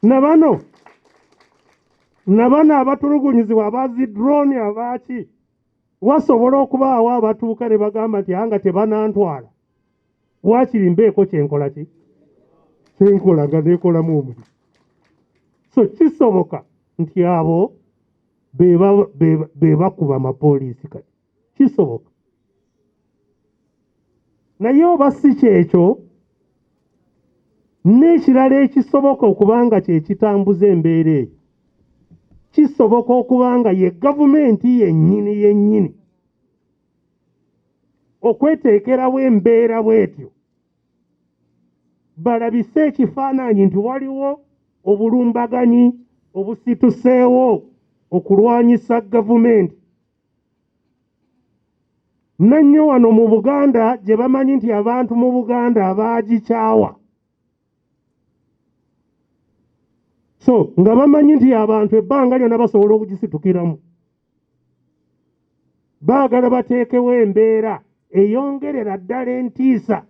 Na bano abatulugunyizibwa abazi drone abaaki, wasobola okubaawo abatuuka ne bagamba nti anga tebanantwala, waakiri mbeeko kyenkola ki kyenkola nga neekolamu omulimu. So kisoboka nti abo be bakuba amapoliisi kati, kisoboka. Naye oba si kyekyo, n'ekirala ekisoboka okubanga kye kitambuza embeera eyo, kisoboka okubanga ye gavumenti yennyini yennyini okweteekerawo embeera bw'etyo, balabise ekifaananyi nti waliwo obulumbaganyi obusituseewo okulwanyisa gavumenti. Nannyo wano mu Buganda gye bamanyi nti abantu mu Buganda baagikyawa. So nga bamanyi nti abantu ebbanga lyonna basobola okugisitukiramu, baagala bateekewo embeera eyongerera ddala entiisa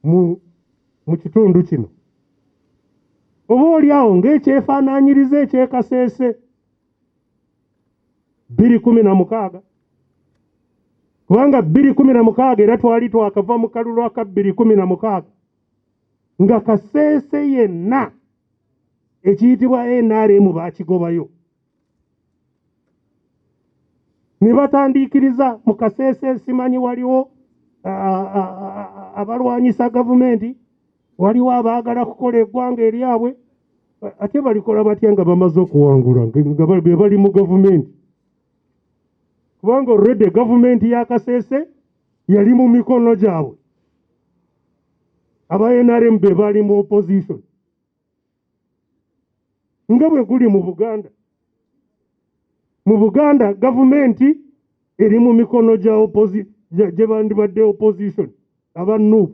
mu kitundu kino. Oba oli awo ng'ekyefaanaanyiriza eky'e Kasese 2016, kubanga 2016 era twali twakava mu kalulu aka 2016 nga Kasese yenna ekiyitibwa NRM baakigobayo, ne batandiikiriza mu Kasese simanyi waliwo abalwanyisa gavumenti, waliwo abaagala kukola eggwanga eryabwe, ate balikola batya nga bamaze okuwangula nga be bali mu gavumenti? Kubanga already gavumenti ya Kasese yali mu mikono gyabwe, aba NRM be bali mu opposition, nga bwe guli mu Buganda. Mu Buganda gavumenti eri mu mikono gye bandibadde opposition, aba NUP.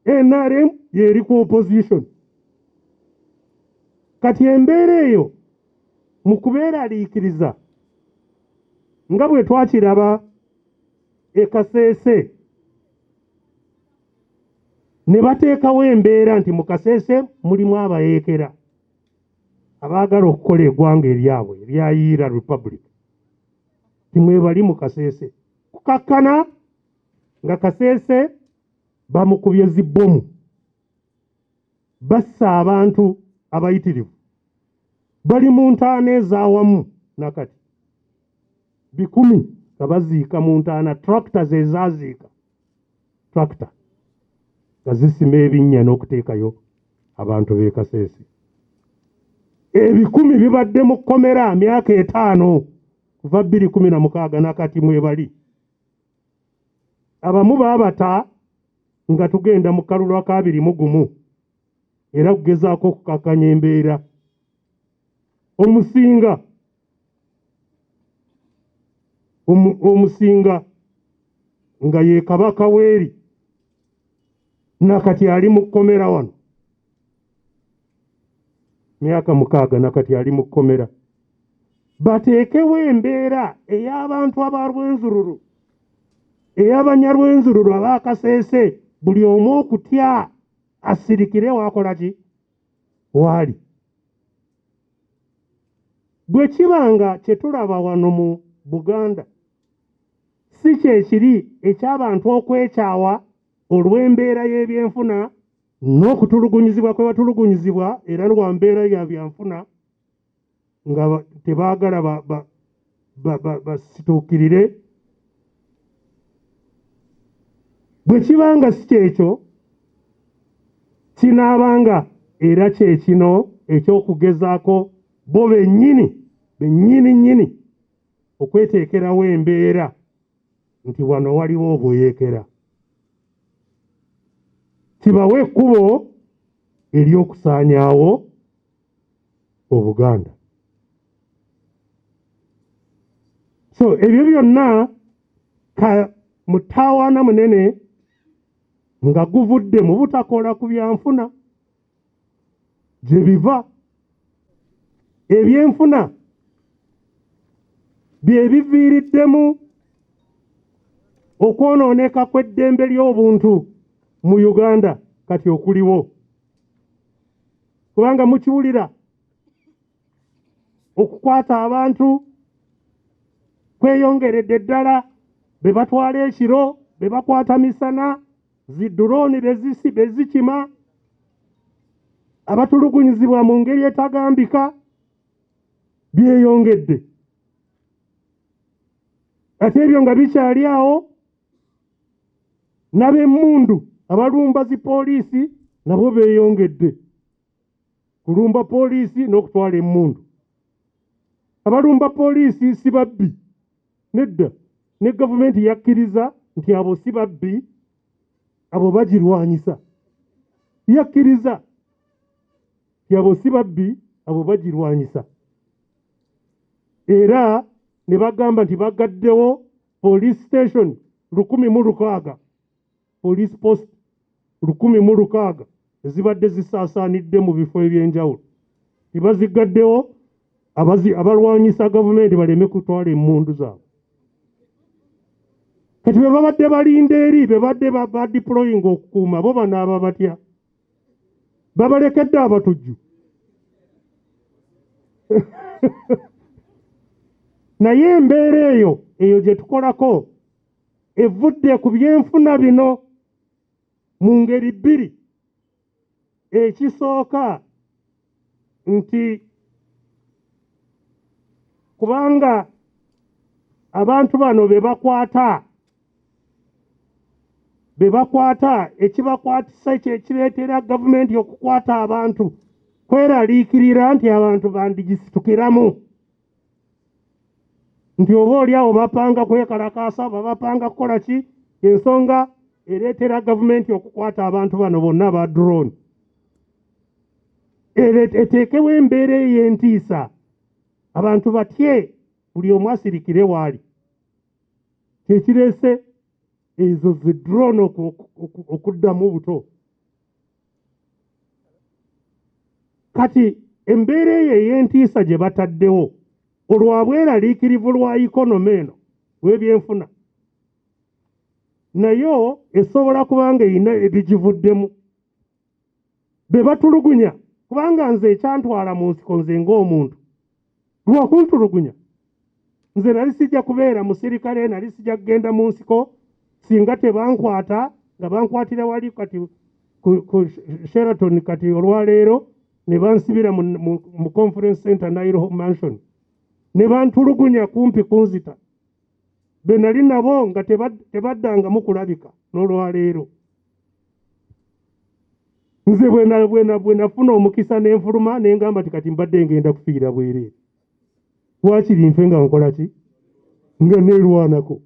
NRM y'eri ku opposition. Kati embeera eyo mu kubeeraliikiriza nga bwe twakiraba e Kasese, ne bateekawo embeera nti mu Kasese mulimu abayeekera abaagala okukola eggwanga eryabwe erya Yiira Republic, timwebali mu Kasese. Kukakkana nga Kasese bamukubye zibbomu, bassa abantu abayitirivu, bali mu ntaana ez'awamu nakati bikumi nga baziika mu ntaana, tractors ezaaziika, tractor nga zisima ebinnya n'okuteekayo abantu b'e Kasese. Ebikumi bibadde mu kkomera myaka 5 kuva 2016 nakati mwebali. Abamu baabata nga tugenda mu kalulu aka 2021 era kugezaako okukakkanya embeera. Omusinga nga ye Kabaka w'eri nakati ali mu kkomera wano myaka 6 nakati ali mu kkomera. Bateekewo embeera ey'abantu abalwenzululu, ey'abanyalwenzululu ab'Akasese, buli omu okutya asirikire waakola ki waali. Bwe kiba nga kye tulaba wano mu Buganda si kye kiri eky'abantu okwekyawa olw'embeera y'ebyenfuna n'okutulugunyizibwa kwe batulugunyizibwa era lwa mbeera ya byanfuna nga tebaagala basituukirire. Bwe kiba nga si kyekyo, kinaabanga era kye kino eky'okugezaako bo bennyini bennyini nnyini okweteekerawo embeera nti wano waliwo obuyeekera, kibawe ekkubo ery'okusaanyaawo Obuganda. So ebyo byonna ka mutawaana munene nga guvudde mu butakola ku byanfuna gye biva. Ebyenfuna bye biviiriddemu okwonooneka kw'eddembe ly'obuntu mu Uganda kati okuliwo. Kubanga mukiwulira, okukwata abantu kweyongeredde ddala, be batwala ekiro, be bakwata misana, zi drone bezikima, abatulugunyizibwa mu ngeri etagambika byeyongedde. Ate ebyo nga bikyali awo, n'ab'emmundu abalumba zi poliisi nabo beeyongedde kulumba poliisi n'okutwala emmundu. Abalumba poliisi si babbi, nedda, ne gavumenti yakkiriza nti abo si babbi, abo bagirwanyisa. Yakkiriza nti abo si babbi, abo bagirwanyisa. Era ne bagamba nti bagaddewo police station 1006, police post 1006 ezibadde zisaasaanidde mu bifo eby'enjawulo. Tibazigaddewo abalwanyisa gavumenti baleme kutwala emmundu zaabwe. Kati be babadde balinda eri, be badde badeployinga okukuuma, bo banaaba batya? Babalekedde abatujju. Naye embeera eyo gye tukolako evudde ku byenfuna bino mu ngeri bbiri. Ekisooka nti kubanga abantu bano be bakwata, ekibakwatisa ekireetera gavumenti okukwata abantu kweraliikirira nti abantu bandigisitukiramu, nti oba oli awo bapanga kwekalakaasa oba bapanga kukola ki. Ensonga ereetera gavumenti okukwata abantu bano bonna aba drone eteekewo embeera ey'entiisa, abantu batye, buli omu asirikire waali. Kyekireese ezo zi drone okuddamu buto. Kati embeera eyo ey'entiisa gye bataddewo olwabweraliikirivu lwa ikonomi eno lw'ebyenfuna, nayo esobola kubanga erina ebigivuddemu be batulugunya. Kubanga nze ekyantwala mu nsiko, nze ng'omuntu, lwakuntulugunya. Nze nali sijja kubeera musirikale, nali sijja kugenda mu nsiko singa tebankwata, nga bankwatira wali kati ku Sheraton kati olwaleero, ne bansibira mu conference center Nile Mansion, ne bantulugunya kumpi kunzita. Be nali nabo nga tebaddangamu kulabika n'olwaleero. Nze bwe nafuna omukisa n'enfuluma, ne ngamba nti kati mbadde ngenda kufiira bwereere, waakiri nfe nga nkola ki, nga neerwanako.